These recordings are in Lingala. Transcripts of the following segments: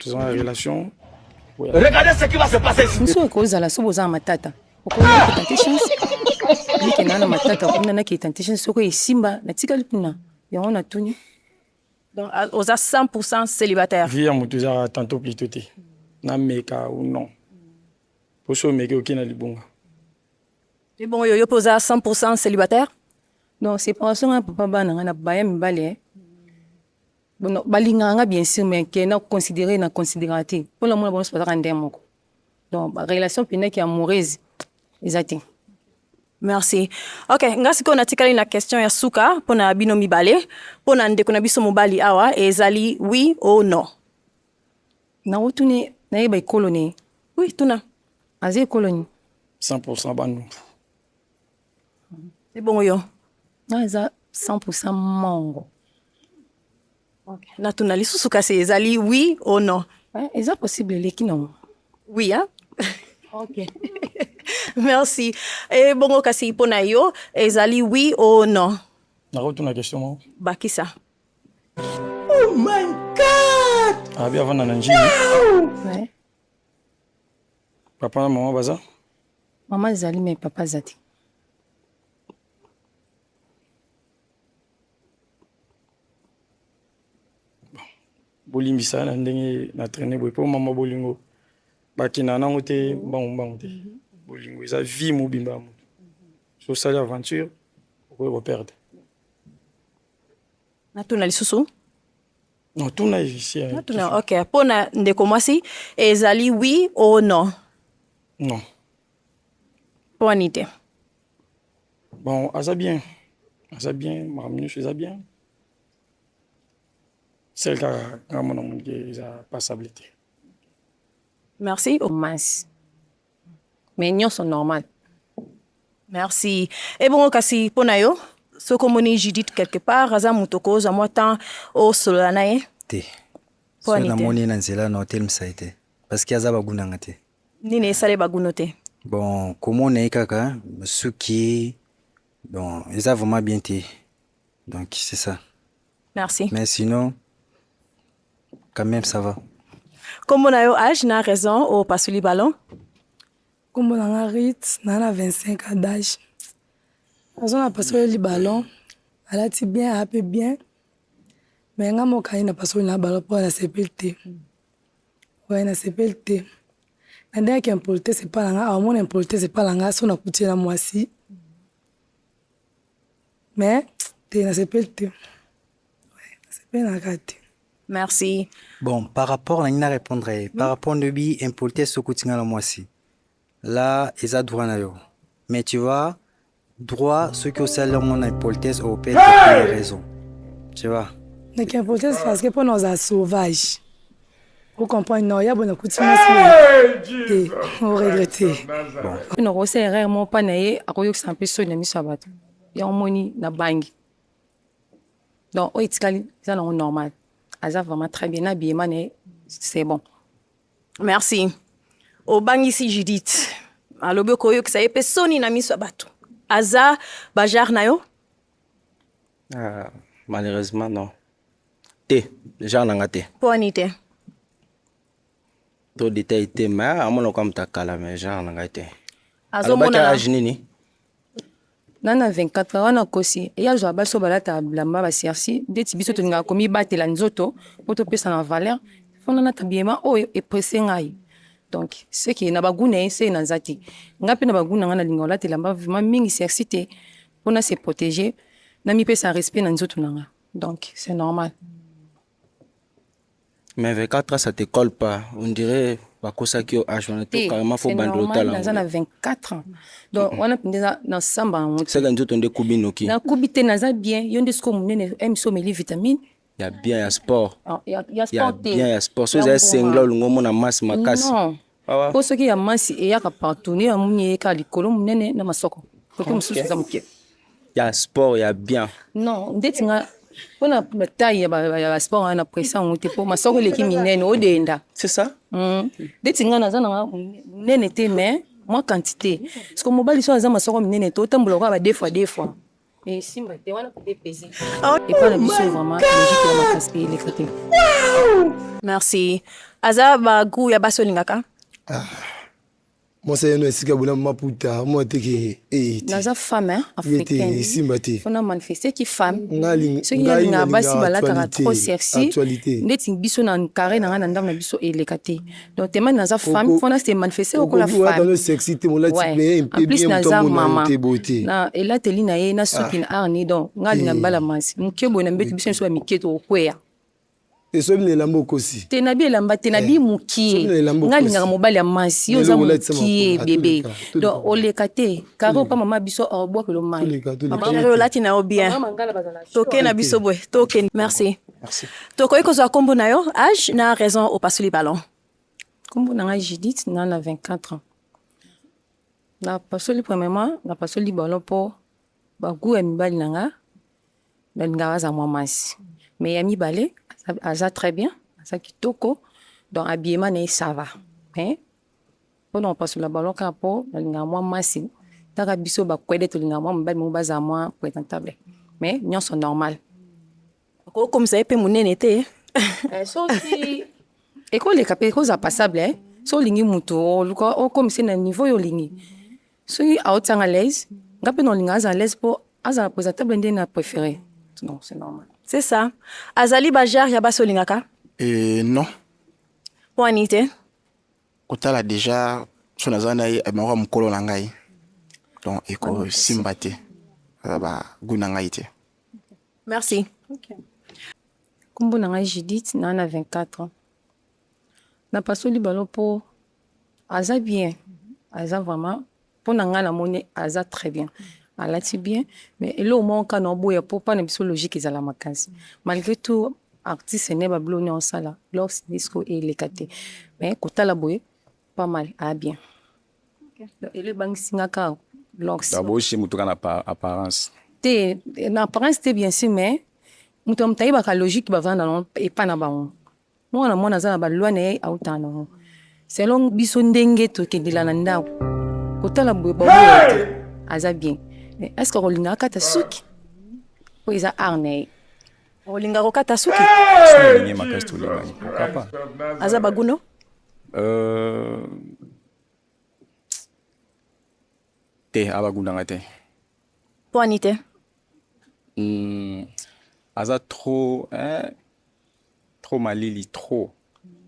Toza na relation. Regardez ce qui va se passer ici. Mosusu ekozala soki boza na matata okoki tenter chance mike na na matata kuna nakei tenter chance soki esimba natikali kuna yango natuni. Donc oza 100% célibataire. Vie ya moto ezalaka tantôt plutôt te nameka ou non po soki omeki okei na libunga. Ebongo yo yo mpe oza 100% célibataire? Non, séparation nga na papa bana nga na baya mibali eh. Bon, balingaka nga bien sûr mais ke na considérer na considéraka te mpo na mona bango nyonso bazalaka ndenge moko donc ba relation mpenza ki amoureuse eza te. Merci. Ok, nga sikoyo natikali na question ya suka mpo na bino mibale. Mpo na ndeko na biso mobali awa ezali oui ou non? Nakotuni nayeba ekolo ne. Oui, tuna. Aza ekolo nini? 100% Bandundu. Ebongo yo? Nga eza 100% Mongo. Okay. Natuna lisusu kasi ezali oui ou non? Eh, eza possible eleki nango. Oui, hein? Ok. Merci. Ebongo kasi mpo na yo ezali oui ou non? Nakotuna question moko. Bakisa. Oh my God! Abi avanda na Njili. Ouais. Papa na mama baza? Mama azali mais papa aza te. Bolimbisa na ndenge na traîner boye po mama bolingo bakendaka nango te mbangu mbangu te. Bolingo eza vie mobimba ya moto. Soki osali aventure okoki ko perdre. Natuna lisusu? Non, tuna ici. Natuna, ok. Mpo na ndeko mwasi ezali oui ou non? Non. Mpo nini te? Bon, aza bien. Aza bien, makambo nyonso eza bien. Sel kaka nga mona monike eza passable te. Merci. Mince. Mais nyonso normal. Merci. Ebongo kasi mpo na yo soki omoni Judith quelque part aza moto okozwa mwa temps osolola na ye? Te. Mpo Soki nini te? namoni ye na nzela na otelemisa ye te parce que aza bagu nanga te. Nini esali baguno te? Bon, komona ye kaka suki bon eza vraiment bien te. Donc c'est ça. Merci. Mais sinon quand même ça va. Kombo na yo âge na raison opasuli ballon? Kombo na nga Ruth, naza na 25 ans d'âge. Raison na pasoli ballon, alati bien, aza pe bien. Mais nga moko aye na pasoli na ballon po nasepeli te. Ouais, nasepeli te. Na ndenge ya impolitesse epa na nga, aomona impolitesse epa na nga soki nakuti ye na mwasi. Mais te nasepeli te. Ouais, nasepeli na kaka te. Merci. Bon, par rapport na ngai na répondre ye, par rapport ndobi impolitesse okuti nga na mwasi. Là, eza droit na yo. Mais tu vois, droit soki osali yango na impolitesse ope hey! raison. Tu vois? Naki impolitesse parce que mpona ozala sauvage. O comprendre non, ya bona kuti mwasi te, o regrette. Bon. Mpe nakosala erreur moko mpa na ye akoyokisa mpe soni na miso ya bato. Yango omoni na bangi. Donc oyo etikali eza nango normal. Aza vraiment très bien na habillement na ye c'est bon. Merci. Obangisi Judith. Alobi okoyokisa ye mpe soni na miso ya bato. Aza ba genre na yo? Ah, malheureusement non. Te, genre na nga te. Mpo nini te? To détail te, mais amonaka moto akala mais genre na ngai te. Azomonana. Alobaki âge nini? Na na 24 ans wana kosi ye azwa basi oyo balataka bilamba ba sersi ndeti biso tolingaka komibatela nzoto mpo topesa na valeur fo nalata bilamba oyo epresse ngai donc ce que na bagu na ye se naza te ngai mpe na bagu na ngai nalinga kolata elamba vraiment mingi sersi te mpo na se protéger na mipesa respect na nzoto na ngai donc c'est normal. Mais 24 ans ça te colle pas. On dirait bakosaki yo âge wana to Te, carrément faut c'est banda normal, otala naza na 24 ans donc wana mpenza eza na samba yango te. Seka nzoto nde ekubi noki. Nakubi te naza bien yo nde sikoyo monene mso omeli vitamine Ya bien ya sport. Ah, ya, ya Ya sport te bien ya sport. So Ya ezali mbuma. sengla olingo omona masse makasi. Non. Awa. Po soki ya masi eyaka partout nde ya moni eyeka likolo monene na masoko kote mosusu eza moke. Ya sport ya bien. Non, ndeti nga mpona taille ya ba sport wana na presse yango te po masoko eleki minene odenda. C'est ça? Ndeti nga naza na monene te mais mwa quantité. Parce que mobali so aza masoko minene te otambola lokola ba deux fois deux fois. Esimba te wana peut peser. Epa na biso vraiment logique ya makasi eleka te. Merci. Aza ba goût ya basi olingaka? Ah. Mwasi ayano esika bona maputa mwa te ke eh, te. Naza femme hein, Ye te africaine. esimba te. Faut na manifester ki femme. Ngai Soki nga alingaka basi balataka actualité, trop sexy. actualité. Ndeti biso na carré na nga na ndako na biso eleka te. Donc tema naza femme, faut na se manifester lokola Okoki olata femme. no sexy te molati Ouais. mais En mpe plus bien moto naza amona yo mama. te boye te. Na elateli na ye na suki na arni donc nga alinga mibala masi. Moke boye na mbetu biso nyonso ya mike tokokweya. Te soki na elamba okosi. Te na bi elamba te na bi mukie. Soki na elamba Nga okosi. alingaka mobali ya masi, yo Lelo oza okolatisa mukie makolo. bebe. Atoleka, atoleka. Donc oleka te. Karo pa mama biso obwakelo mai. Toleka, toleka. Mama Chérie olati na yo bien. Mama Mangala bazala Toke na biso boye. Toke. Merci. Merci. Tokoki kozwa kombo na yo, âge na raison opasoli ballon. Kombo na ngai Judith, na na 24 ans. Napasoli premièrement, napasoli ballon mpo ba goût ya mibali na nga nalingaka aza mwa masi. Mais ya mibale aza très bien, aza kitoko, donc habillement na ye ça va. Mais mpona kopasola ballon kaka mpo nalingaka mwa masi, taka biso bakwede tolingaka mwa mibali moko bazala mwa présentable. Mais nyonso normal. Okokomisa ye mpe monene te. Eh, soki ekoleka mpe ekozala passable eh. So olingi moto oluka okomisa ye na niveau oyo olingi. Soki aotianga l'aise, nga mpe na olinga azala l'aise mpo azala présentable nde na préféré. Non, c'est normal. C'est ça. Azali ba genre ya basi olingaka? Non. Mpo ani te? Kotala déjà so naza na ye abimaka mokolo na ngai. Donc ekosimba te. Aza ba goût na ngai te. Merci. Okay. Kombo na ngai Judith, na na 24 ans. Napasoli ballon mpo aza bien, aza vraiment mpo na ngai namoni aza très bien. Alati bien, mais eloko moko kaka na oboya mpo mpa na biso logique ezala makasi. Malgré tout artiste ne babilo ne osala lors disco eleka te. Mais kotala boye pas mal, a bien. Donc elo ebangisi nga kaka lors. D'abord chez moto na apparence. Te na apparence te bien sûr, mais moto ya moto ayebaka logique bavanda nango epa na bango. Mwana mwana aza na baloi na ye autaka nango. Selon biso ndenge tokendela na ndako. Kotala boye baboya te. Aza bien. Mais est-ce que akolinga akata suki? Po eza art na ye. Olinga kokata suki? Soki nalingi makasi tolingani. Pourquoi pas? Aza baguno? Te abagunanga te. Mpo ani te? Aza trop hein, trop malili trop.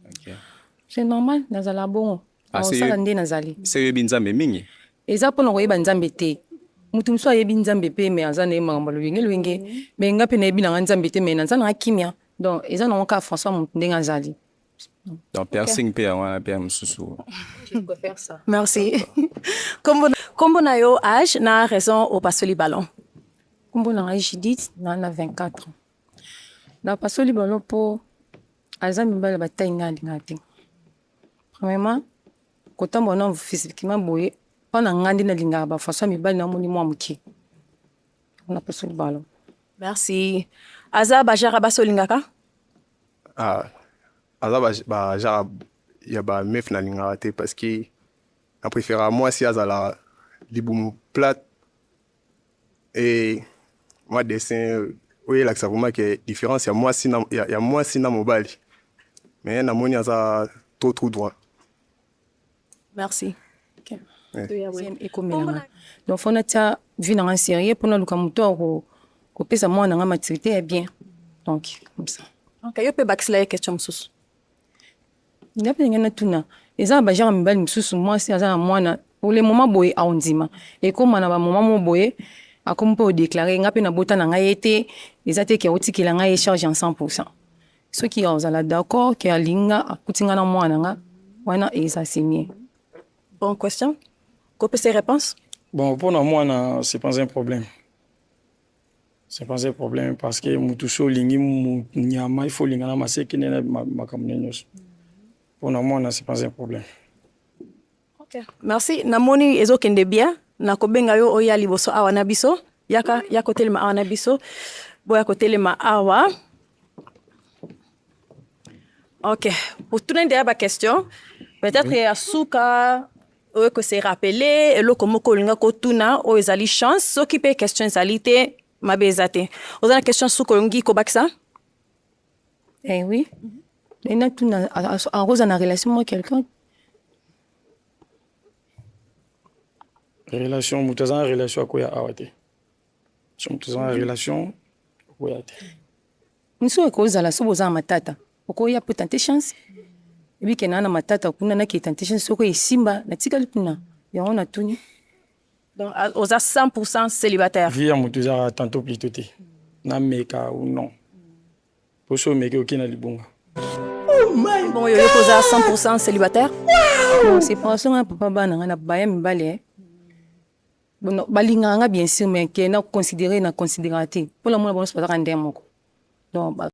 Okay. C'est normal, nazala bongo. Ah, c'est Osala nde nazali. Se oyebi Nzambe mingi. Eza mpona koyeba Nzambe te. Moto mosusu ayebi Nzambe mpe me aza na ye makambo ya lolenge lolenge. Me nga mpe nayebi nanga Nzambe te me naza nanga kimia. Donc eza nango kaka François moto ndenge azali. Donc piercing mpe yango wana mpe ya mosusu. Je préfère ça. Merci. Kombo na yo, âge na raison opasoli ballon. Kombo na ngai Judith, na na 24 ans. Napasoli ballon mpo aza mibali ya batai ngai alingaka te. Premièrement, kotambola na physiquement boye mpo na ngai nde nalingaka ba François mibali namoni mwa moke. Napasoli ballon. Merci. Aza ba genre ya basi olingaka? Ah, aza ba genre ya ba meuf nalingaka te parce que na préférera mwasi azala libumu plate et mwa dessin oyo elakisa vraiment ke différence ya mwasi na, ya mwasi na mobali, mais namoni aza trop trop droit. Merci. Okay. Ouais. Ekomelanga. Donc faut natia vie nanga sérieux mpona luka moto ako kopesa mwana nanga maturité ya bien. Donc comme ça. Ok, yo mpe bakisela ye question mosusu. Nga mpe ndenge natuna eza na bagenre mibali mosusu mwasi aza na mwana pour le moment boye aondima ekóma na bamoment mo boye akomi mpe odéclare nga mpe nabota na ngai ye te, eza te ke aotikela ngai ye charge en 100. Soki ozala d'accord ke alingi nga akuti nga na mwana nga wana, eza c'est mieux. Bonne question. Kopesa ye réponse? Bon, pour moi, c'est pas un problème. C'est pas un problème parce que mutu so olingi nyama, il faut olinga na maseke nde na makambo nde nyonso. Pour moi, c'est pas un problème. Ok. Merci. Namoni ezokende bien. Nakobenga yo oya liboso awa na biso. Yaka, ya kotelema awa na biso. Boya kotelema awa. Ok. Otuna nde ya ba question. Peut-être ya suka oyo kose rappeler eloko moko olinga kotuna oyo ezali chance. Soki mpe question ezali te, mabe eza te. Oza na question suka olingi kobakisa? Eh oui. Natuna, akozala na relation moko quelqu'un? Relation, moto aza na relation akoya awa te. So moto aza na relation akoya te. Mosusu ekozala so boza na matata, okoya mpo tenter chance. Ebike naa na matata kuna, nakei tenter chance, soki esimba natikali kuna. Yango natuni. Donc oza 100 célibataire? Vie ya moto ezaka tantôt plutôt te, nameka ou non, po so omeki, okei na libunga. Bon, yo yoki oza 100 célibataire? Bon, séparation nga papa bana nga na baya mibale. Bon, balingaka nga bien sûr, mais ke na considéré, na considéraka te, mpona mona bango nyonso bazaka ndenge moko. Donc.